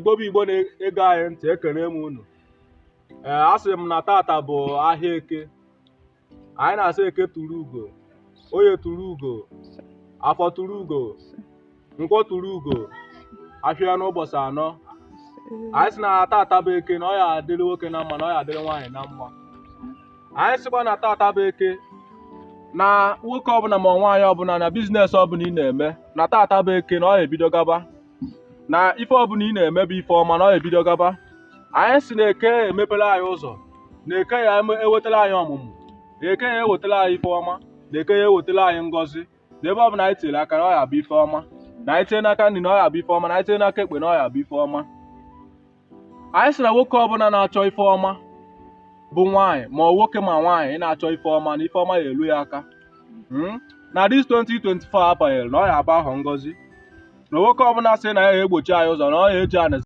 Igbo bụ Igbo na-ege anyị ntị, ekene m unu. Ee, asị m na tata bụ ahịa Eke. Anyị na-asị Eke tụrụ ugo, Oye tụrụ ugo, Afọ tụrụ ugo, Nkwọ tụrụ ugo, afịa n'ụbọchị anọ. Anyị sị na tata bụ Eke, na ọ ya adịrị nwoke na mma, na ọ ya adịrị nwaanyị na mma. Anyị sịkwa na tata bụ Eke, na nwoke ọbụla ma nwaanyị ọbụla, na business ọbụla ị na-eme, na tata bụ Eke, na ọ ya ebido gaba, na ife ọbụla ị na-eme bụ ife ọma, na ọ ya ebido gaba. Anyị sị na Eke emepere anyị ụzọ, na Eke ya ewetara anyị ọmụmụ, na Eke ya ewetara anyị ife ọma, na Eke ya ewetara anyị ngọzi, na ebe ọbụla anyị tinyere aka, na ọ ya bụ ife ọma, na anyị tinye n'aka nri, na ọ ya bụ ife ọma, na anyị tinye n'aka ekpe, na ọ ya bụ ife ọma. Anyị sị na nwoke ọbụla na-achọ ife ọma bụ nwaanyị, ma ọ nwoke ma nwaanyị na-achọ ife ọma, na ife ọma ya elu ya aka. Na this 2024 abanyere, na ọ ya abụ ahọ ngọzi, na nwoke ọbụla sị na ya egbochi anyị ụzọ, na ọ ya eji anị.